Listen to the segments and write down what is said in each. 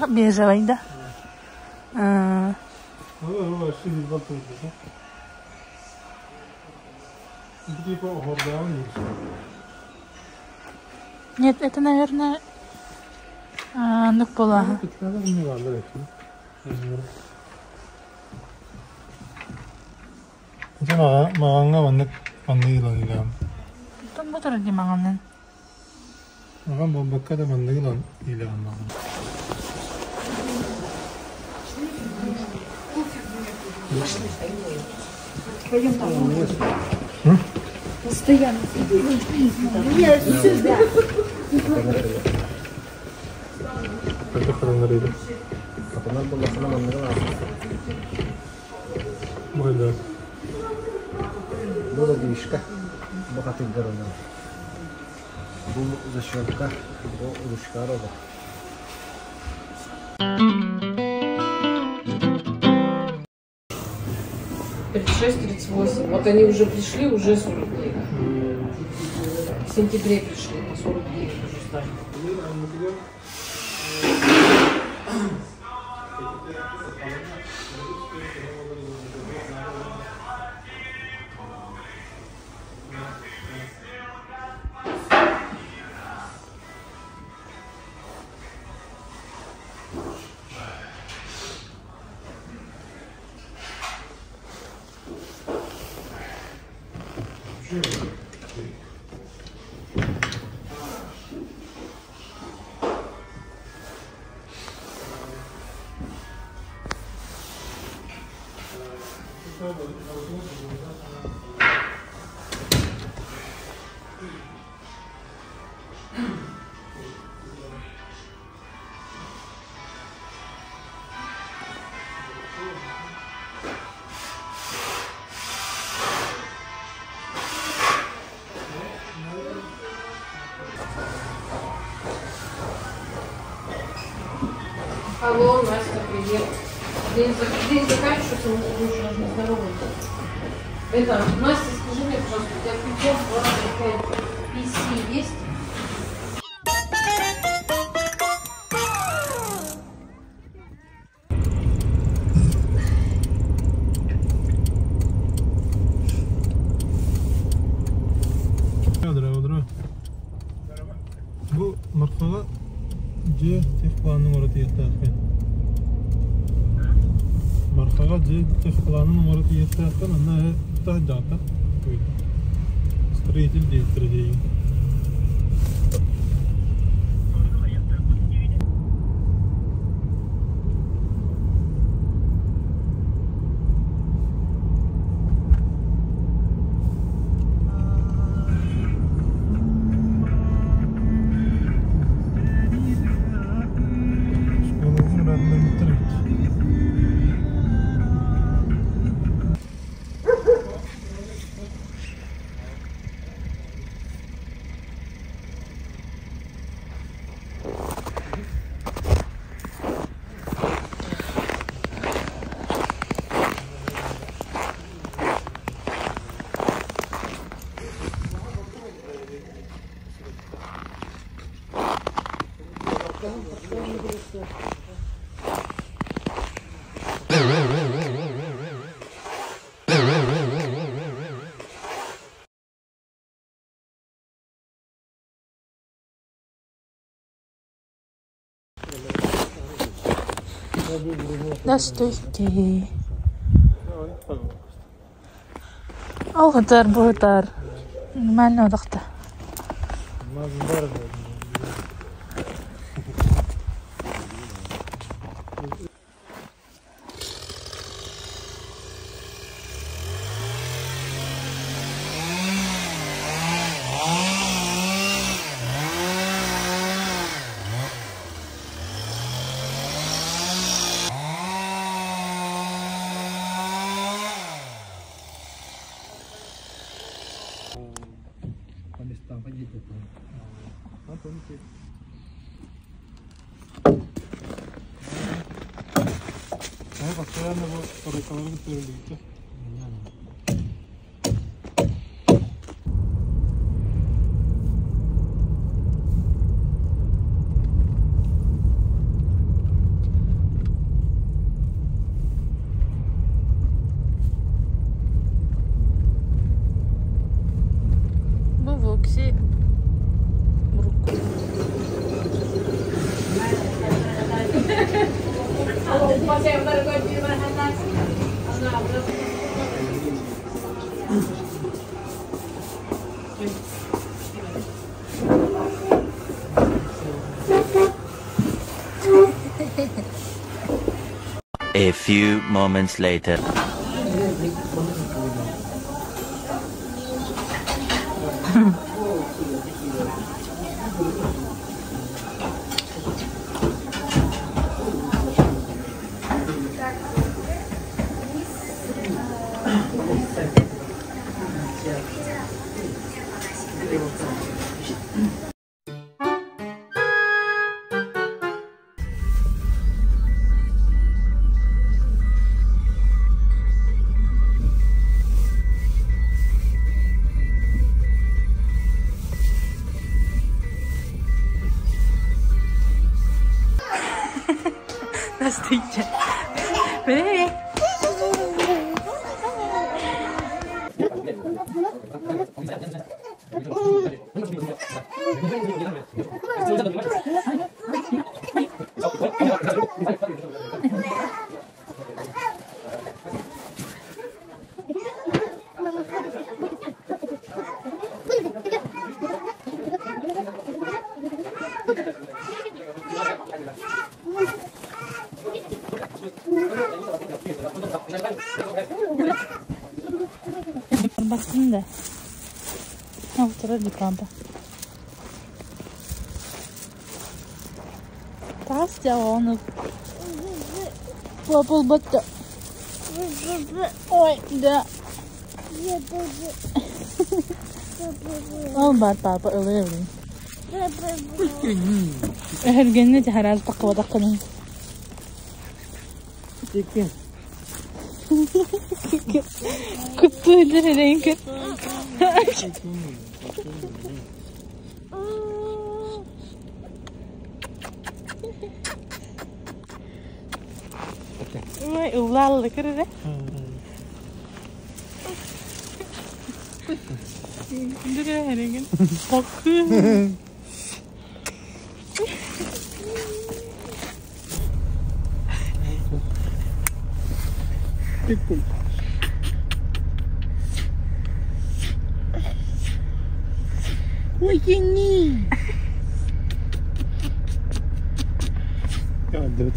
Бежевый, да? Нет, это, наверное, оннук буолуоха. Дьэ маҕаҥҥа маннык маннык ылан илэҕин. Оттон бу турар дии маҥанын. Маҕан буолбакка да маннык ылан илэҕин маҕан. Постоянно. Хайдах хатаннарыйда? Хатанар буоллаххына манныгы ылаҕын. Бу Бу задвижка, бу хатыйдарынан. Бу защелка, бу ручка робот. 36-38. Вот они уже пришли, уже 49. В сентябре пришли, на 49 уже стали. Алло, Настя, привет. День, день заканчивается, мы с тобой еще даже не здороваемся. Это, Настя, скажи мне, пожалуйста, у тебя Python 2.5 PC есть? Бу Мархаҕа дьиэ техпланын оҥоро тиийиэхтээхпин. Мархаҕа дьиэ техпланын оҥоро тиийиэхтээхпин, онно сылдьаата. Строитель диэхтэрэ диэйин. Школабытын ыраатыннарбыттар эбит. Здравствуйте. Ол ытар бу ытар. Нормально одохто. По местам ходить Постоянно бу стройкалары бүтэрэлиитэ. A few moments later. Здравствуйте. Привет. Бастын да. Отырар ди папа. Тас оны. Папа батта. Ой, да. Ол бар папа ылыылын. Эһэргэнне тахарал таққыбатаққынын. Чекен. Куттуйлар эренкет. Ой, улаллы кырды. Дүрэ эреген. Бакы. Питбуль. Ой, не. Ja, dood.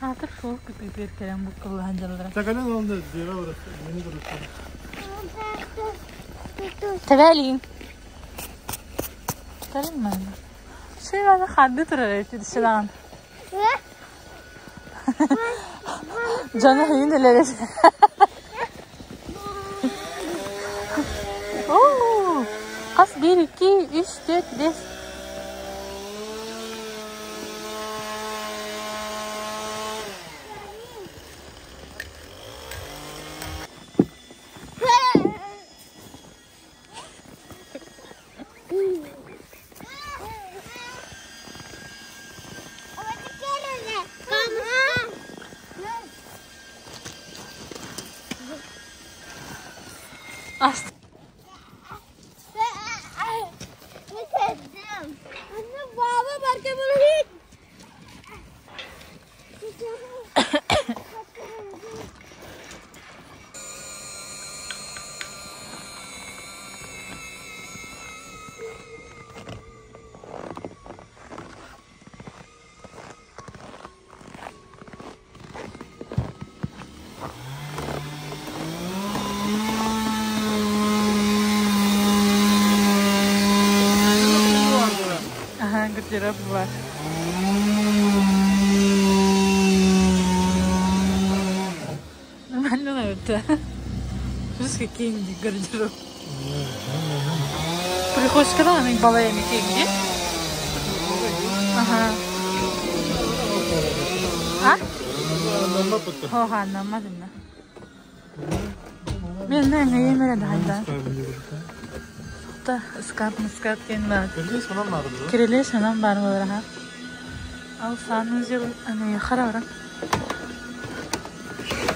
Хатыр суох күтүтүөр кэлэн буккуллаһан дьаллара. Таканан oldu. Deve orası. Yeni burası. Тэбэлиин. Тарин man. Şey var харды турар эти дишилаан. Жана хүйүн эле. Оо! Хас 1 2 3 4 5. Ас. Ага, гардероб бар. Это. Жесть кенди гардероб. Прихожкада мен бала эми кенди. Ага. А? Хоха, намадына. Мен не не да хайда. Та скап скап кен бар. Кириле санам бар болар ха. Ал санузел аны харара.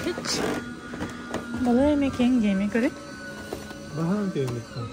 Hiç. Бала эми кең жеме көрөт. Бахан кеңдиктен.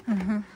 Ага.